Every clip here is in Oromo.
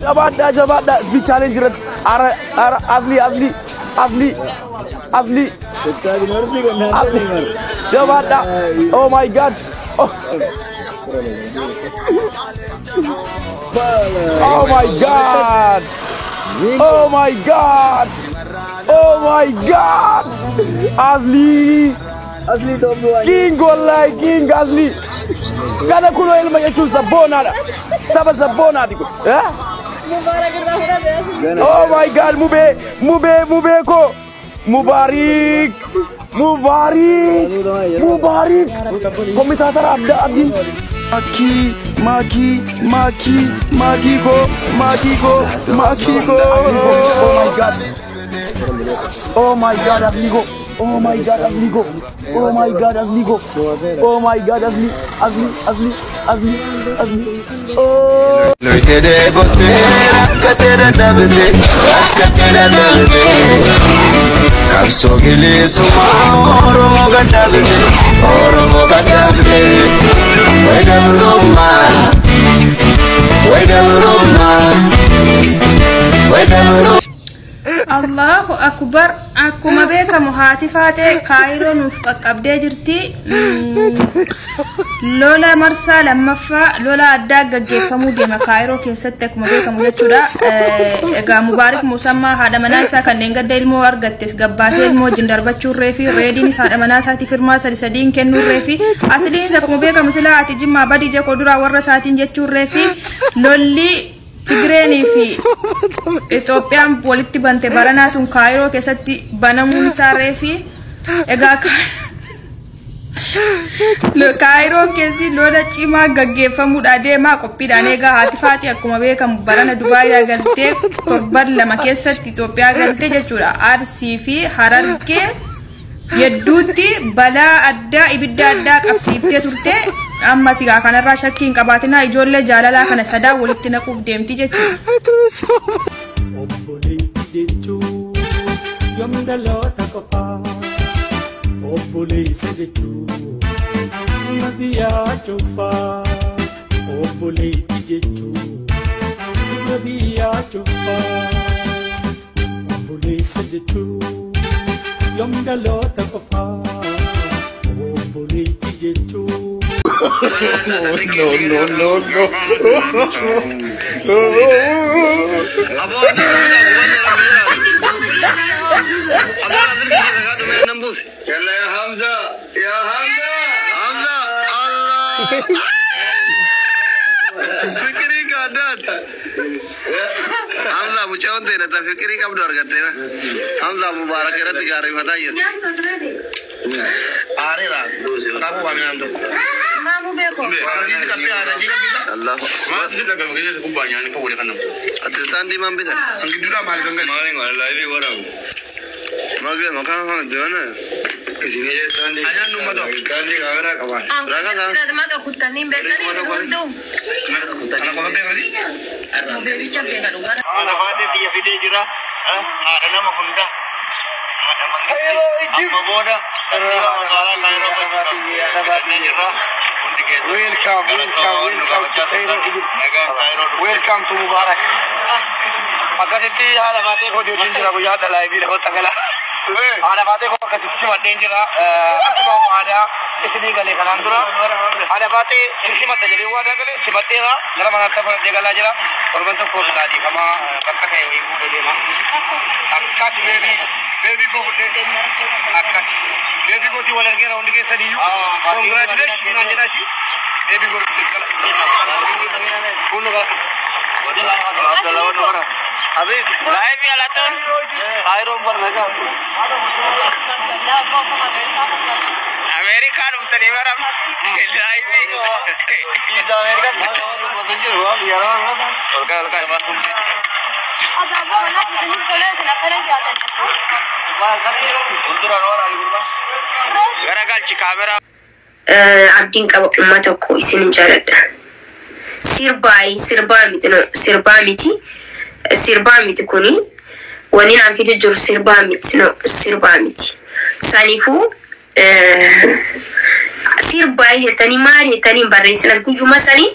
Jabaadhaa, jabaadhaa. Speed challenge irratti ara ara Asli, Asli, Asli, Asli, Asli, jabaadhaa. Oh my God. Oh, oh my God. Oh my God. Oh my God. Asli. Asli Itoophiyaa. King, wallahi king Asli. Kana kunoo ilma jechuun sabboonaadha. Tapha sabboonaati kun. Eh? Oh my God, Mubee, Mubee, Mubee koo. Mubaarik, Mubaarik, Mubaarik. Komitaatara adda abdiin. Maakii, maakii, maakii, maakii koo, maakii koo, maakii koo. Oh my God. Oh my God, Asli koo. Oh my God, Asli koo. Oh my God, Asli koo. Oh my God, Asli, Asli, Asli, Asli, Asli. Oh. Loytee bottee rakkatee dadhabde, rakkatee dadhabde, qabsoo bilisummaa Oromoo gadhabde, Oromoo gadhabde, way gabrummaa, way gabrummaa, way gabrummaa. Allahu akbar. Akkuma beekamu haati faatee Kaayiroo nuuf qaqqabdee jirti. Lola marsaa lammaffaa, lola addaa gaggeeffamuu deema Kaayiroo keessatti akkuma beekamu jechuudha. Egaa Mubaarik Musammaa haadha manaa isaa kanneen gadda ilmoo argattes gabbaasee ilmoo wajjin darbachuurree fi reediinis haadha manaa isaatii firmaa sadi sadiin kennuurree fi asliinis akkuma beekamu silaa ati jimmaa badii jekoo duraa warra isaatiin jechuurree fi lolli Tigreenii fi Itoophiyaan walitti bante baranaa sun Kaayiroo keessatti banamuun isaarree fi egaa Kaayiroon keessi lola cimaa gaggeeffamuudha deemaa, qophiidhaan eegaa. Haati faaxii akkuma beekamu barana Dubaayiidhaa galtee torban 2 keessatti Itoophiyaa galtee jechuudha. Arsii fi Harargee yedduutti balaa addaa, ibidda addaa qabsiiftee turte. Amma sigaa kanarraa shakkii hin qabaatinaa, ijoollee jaalalaa kana sadaa walitti naquuf deemti jechuudha. Obboleetti jechuun yoom dhaloota qofaa, obboleessa jechuun nama biyyaa cufaa, obboleetti jechuun nama biyyaa cufaa, obboleessa jechuun yoom dhaloota qofaa, obboleetti jechuun. No, no, no, no. يلا يا حمزة، يا حمزة، حمزة الله فكري قادات حمزة mucaan ta'e ta fikirii qabdu argatte. Hamza Mubarak irratti gaarifataa jiru. Aareera. Kanaafuu waan naan tokko. Allahu Ati istaandii maan bitan? Maal makaan kan deeman? Ragaa. Haadha faatee xiyya fidee jira. Haadha nama hunda. Haadha mangistii. Amma booda kantiibaa magaalaa Kaayiroo gochuudhaaf jirra. Hundi keessa. Welcome, welcome, welcome to Cairo, Egypt. Welcome to Mubarak. Akkasitti haadha faatee koo wajjin jira guyyaa hadha live lafa gala. Haadha faatee koo akkasitti simadheen jira. Akkuma waadaa isinii galee kanaan dura. Haadha faatee sin simadha jedhee waadaa galee simadheera, gara manaatti fudhadhee galaa jira. Torban tokko dhiifamaa bakka ta'e wayii fuudhee deema. Akkas baby, baby koo fudhee akkas. Baby kootii wal argeera hundi keessaniyyuu. Congratulations naan jedhaa ishii. Baby koo dhuftee gala. Kun dhugaa. Live alatuun Kaayiroon barnagaa. Ameerikaa dhuftanii baram. Live. Olkaa olkaa. Garagalchi kaameraa. Abdiin qaba uummata koo, isin jaaladha. Sirbaayi sirbaa miti, no, sirbaa miti, sirbaa miti, kuni wani naan fidu jiru sirbaa miti, no, sirbaa miti. Saniifuu sirbaayi jettanii maal jettanii hin barreessinan guyyuma saniin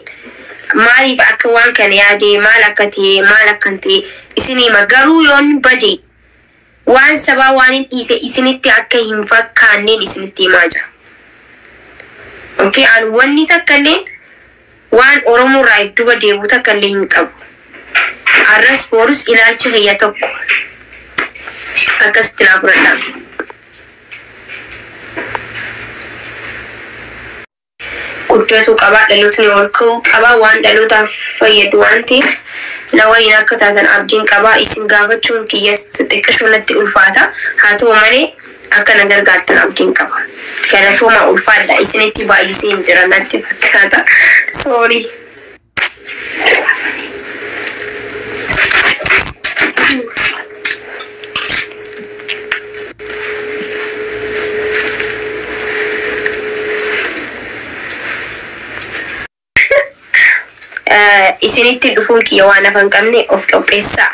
Maaliif akka waan kana yaadee, maal akka ta'e, maal akka hin ta'e isin hima. Garuu yoon bade waan sabaa waan hin dhiise isinitti akka hin fakkaanneen isinitti himaa jira. Okay, an wanni takka illee waan Oromoo irraa if duba deebi'u takka illee hin qabu. Arras boorus ilaalchi kiyya tokko. Akkasitti naa fudhadhaa. Guddatu qaba, dhalootni ol ka'uu qaba, waan dhalootaaf fayyadu waan ta'eef na waliin akka taatan abdiin qaba. Isin gaafachuun kiyyas xiqqishuu natti ulfaata. Haa ta'u malee akka na gargaartan abdiin qaba. Galatooma, ulfaadha. Isinitti baay'isee hin jira natti fakkaata. Sorry. Isinitti dhufuun kiyya waan hafa hin qabne of qopheessaa.